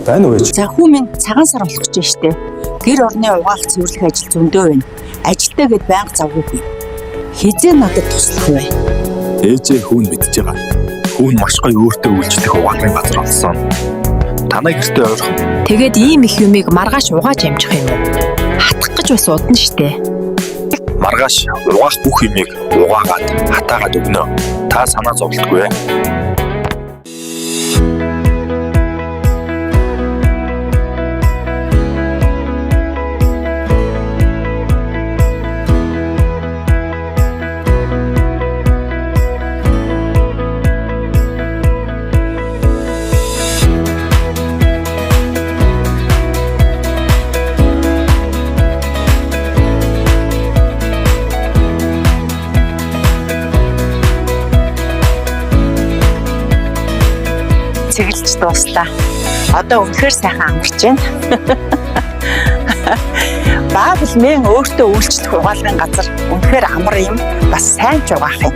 Байна уу ээж? За хүү минь цагаан сар болох гэж штэ. Гэр орны угаах цэвэрлэх ажил зөндөө байна. Ажилтаа гэд байнга завгүй би. Хизээ надад туслах вэ? Ээжээ хүүн мэдж байгаа. Хүүн маш гоё өөртөө үйлчлэх угаалгын газар олсон. Танай гэртээ ойрхон. Тэгээд ийм их юмыг маргааш угааж амжих юм уу? Хатах гэж бас удна штэ. Маргааш угаах бүх юмыг угаагаад хатаагаад өгнө. Та санаа зовлтгүй ээ. Цэглэж дууслаа. Одоо үнэхээр сайхан амарч байна. Баабл мэн өөртөө үйлчлэх угаалгын газар үнэхээр амар юм. Бас сайн ч угаах юм.